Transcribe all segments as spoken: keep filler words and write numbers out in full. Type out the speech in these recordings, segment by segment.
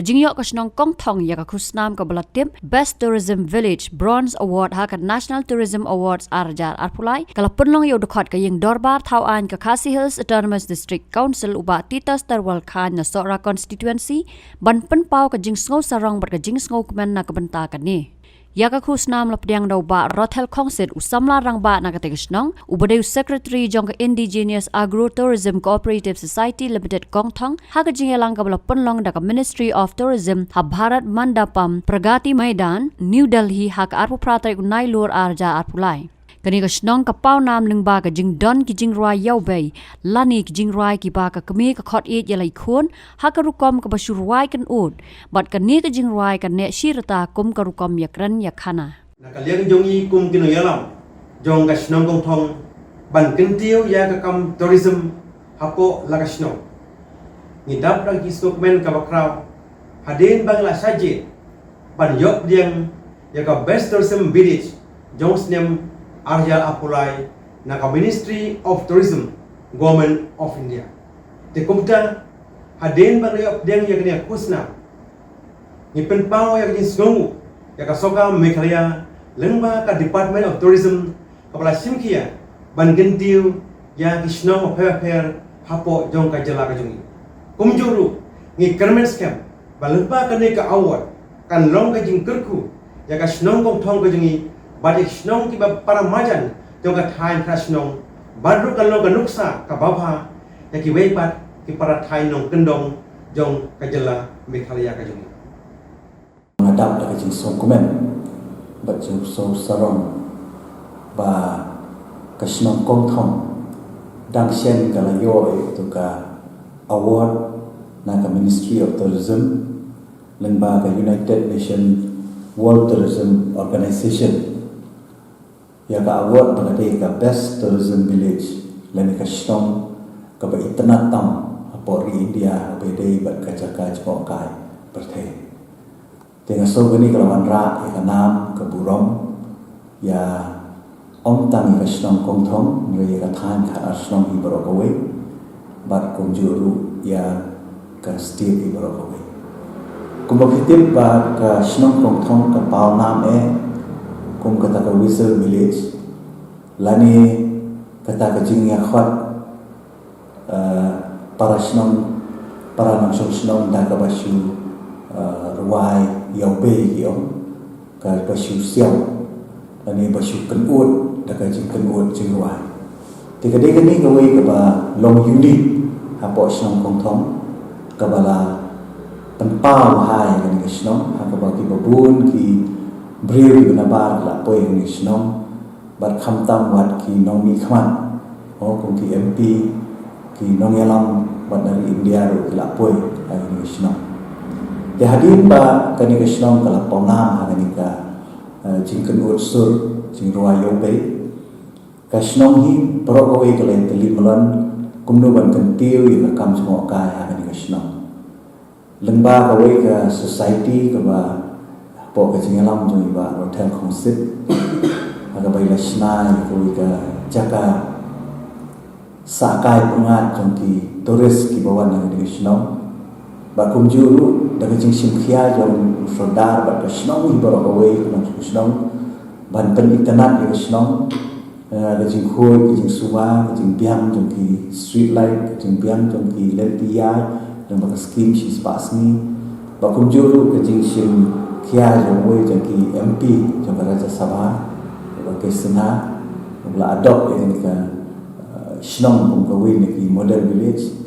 Jingïoh ka shnong Kongthong ïa ka khusnam kaba la tip Best Tourism Village Bronze Award ha ka National Tourism Awards ar hajar arphew lai ka la pynlong ïa u dkhot ka ïing dorbar thaw aiñ ka Khasi Hills Autonomous District Council u Bah Titus Terwal Chyne na Sohra Constituency ban pynpaw ka jingsngew sarong bad ka jingsngew kmen na ka bynta kane. Ïa ka khusnam la pdiang da u Bah Rothel Khongsit, u samla rangbah na katei ka shnong, uba dei u secretary jong ka Indigenous Agro Tourism Cooperative Society Limited Kongthong, ha ka jingïalang kaba la pynlong da ka Ministry of Tourism ha Bharat Mandapam, Pragati Maidan, New Delhi, ha ka arphew phra tarik u Nailur ar hajar arphew lai. Kane ka shnong ka paw nam lyngba ka jingdon ki jingrwai ïawbei lane ki jingrwai kiba ka kmie ka khot ïeit ïa la i khun, ha ka rukom kaba shu rwai kynud, bad kane ka jingrwai ka neh shi rta kum ka rukom ïakren ïakhana. Na ka liang jong ngi kum ki nongïalam jong ka shnong Kongthong ban kyntiew ïa ka kam tourism hapoh la ka shnong, ngi dap da ki sngewkmen kaba khraw hadien ba ngi la shah jied ban ïoh pdiang ïa ka Best Tourism Village jong u snem ar hajar arphew lai na ka Ministry of Tourism, Government of India. Te kumta, hadien ba ngi la ïoh pdiang ïa kane ka khusnam, ngi pynpaw ïa ka jingsngewnguh ïa ka Sorkar Meghalaya lyngba ka Department of Tourism kaba la shim khia ban kyntiew ïa ki shnong bapher bapher hapoh jong ka jylla ka jong ngi. Kumjuh ruh, ngi kyrmen skhem ba lyngba kane ka award kan long ka jingkyrkhu ïa ka shnong Kongthong ka jong ngi bad ïa ki shnong kiba para marjan jong ka thaiñ Khrat Shnong, bad ruh kan long ka nuksa kaba bha ïa kiwei pat ki para thaiñ nongkyndong jong ka jylla Meghalaya ka jong ngi. Nga dap da ka jingsngewkmen bad jingsngewsarong ba ka shnong Kongthong dang shen ka la ïoh ïa ka award na ka Ministry of Tourism lyngba ka United Nations World Tourism Organization. Ïa ka award ba ka dei ka Best Tourism Village lane ka shnong kaba itynnad tam hapoh ri India, kaba dei bad ka jaka jngohkai pyrthei. Te nga sngew kane ka la wanrah ïa ka nam ka burom ïa ym tang ïa ka shnong Kongthong, hynrei ïa ka thaiñ Khadar Shnong hi baroh kawei, bad kumjuh ruh ïa ka state hi baroh kawei. Kumba phi tip ba ka shnong Kongthong ka paw nam eh kum kata ka Whistle Village, lane kata ka jingïakhot, eh, para shnong, para nongshong shnong da kaba shu, eh, rwai ïawbei ki ong, kaba shu siaw, lane ba shu kynud da ka jingkynud jingrwai. Te ka dei kane kawei kaba long unique hapoh shnong Kongthong, kaba la pynpaw bha ïa kane ka shnong, ha kaba kiba bun ki briew kiba nabar ki la poi ha kane ka shnong, bad khamtam wat ki nongmihkhmat, oh, kum ki M P, ki nongïalam bad na ri India ruh ki la poi ha kane ka shnong. Te hadien ba kane ka shnong ka la paw nam ha kane ka, eh, jingkynud sur, jingrwai ïawbei, ka shnong hi baroh kawei ka la ïatylli mlien kumno ban kyntiew ïa ka kam jngohkai ha kane ka shnong. Lyngba kawei ka society kaba hapoh ka jingïalam jong i Bah Rothel Khongsit, ha kaba i la shna ïa kawei ka jaka sah kai pyngngad jong ki tourist kiba wan ha kane ka shnong. Bad kumjuh ruh da ka jingshim khia jong u sordar bad ka shnong hi baroh kawei, ka nongshong shnong, ban pynitynnad ïa ka shnong, eh, ka jingkhuid, ka jingsuba, ka jingbiang jong ki street light, ka jingbiang jong ki lynti ïaid lyngba ka skim shispah sngi. Bad kumjuh ruh ka jingshim khia jong uwei jong ki M P jong ka Rajya Sabha, Bah K Sinha, ba la adopt ïa kane ka, eh, shnong kum kawei na ki model village.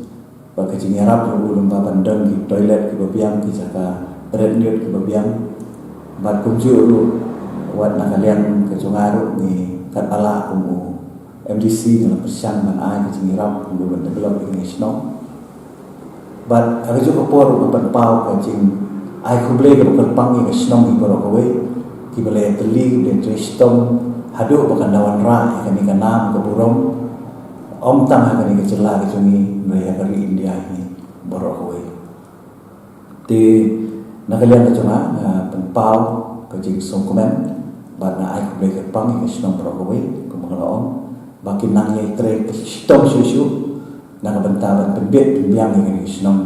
Bad ka jingïarap jong u lyngba ban don ki toilet kiba biang, ki jaka red nut kiba biang. Bad kumjuh ruh wat na ka liang ka jong nga ruh ngi katba lah kum u M D C ngi la pyrshang ban ai ka jingïarap kumno ban develop ïa kane ka shnong. Bad ha kajuh ka por ruh nga pynpaw ka jingai khublei kaba kyrpang ïa ka shnong hi baroh kawei, kiba la ïatylli, kiba la ïatrei shitom haduh ba kan da wanrah ïa kane ka nam ka burom, ym tang ha kane ka jylla ka jong ngi, hynrei ha ka ri India hi baroh kawei. Te na ka liang ka jong nga, nga pynpaw ka jingsngewkmen bad nga ai khublei kyrpang ïa ka shnong baroh kawei, kumba nga la ong, ba kin nang ïai trei shitom shuh shuh na ka bynta ban pynbeit pynbiang ïa kane ka shnong.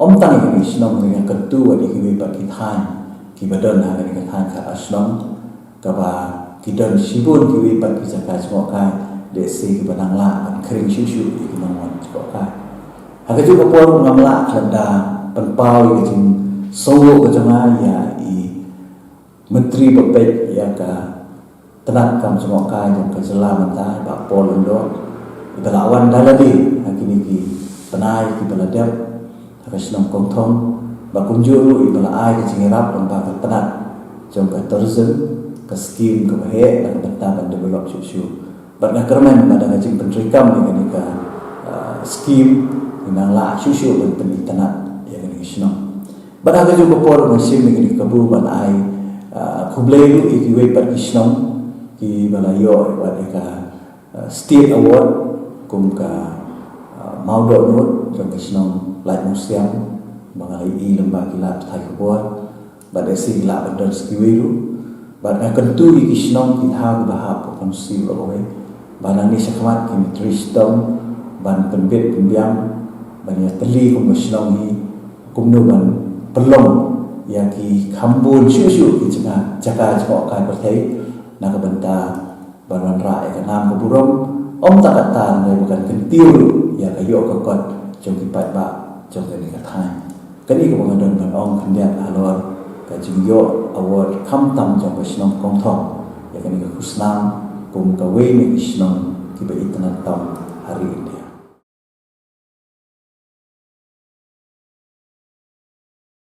Ym tang ïa kane ka shnong, hynrei nga kyntu wat ïa kiwei pat ki thaiñ kiba don ha kane ka thaiñ Khatarshnong, kaba ki don shibun kiwei pat ki jaka jngohkai, lehse kiba nang lah ban khring shuh shuh ïa ki nongwan jngohkai. Ha kajuh ka por ngam lah khlem da pynpaw ïa ka jingsngewbha ka jong nga ïa i Myntri ba peit ïa ka tnat kam jngohkai jong ka jylla mynta, Bah Paul Lyngdoh, iba la wan da lade ha kine ki bnai kiba la dep ha ka shnong Kongthong, bad kumjuh ruh iba la ai ka jingïarap lyngba ka tnat jong ka tourism, ka skim kaba heh na ka bynta ban develop shuh shuh. Bad nga kyrmen ba da ka jingpyntreikam ïa kane ka, ah, skim, ngi nang lah shuh shuh ban pynitynnad ïa kane ka shnong. Bad ha kajuh ka por nga shim ïa kane ka kabu ban ai, ah, khublei ruh ïa kiwei pat ki shnong kiba la ïoh wat ïa ka, ah, State Award, kum ka, ah, Mawdohnud jong ka shnong Laitmusiang, ba nga la ïohi lyngba ki lad pathai khubor. Bad lehse ki lah ban don sa kiwei ruh. Bad nga kyntu ïa ki shnong ki thaw kiba hap ka constituency baroh kawei ba nangne shakhmat kin trei shitom ban pynbit pynbiang, ban ïatylli kum ka shnong hi, kumno ban pynlong ïa ki kham bun shuh shuh ki jaka, jaka jngohkai pyrthei na ka bynta ban wanrah ïa ka nam ka burom, ym tang katta hynrei ba kan kyntiew ruh ïa ka ïoh ka kot jong ki paidbah jong kane ka thaiñ. Kane kaba nga don ban ong khyndiat halor ka jingïoh award khamtam jong ka shnong Kongthong ïa kane ka khusnam kum kawei na ki shnong kiba itynnad tam ha ri India.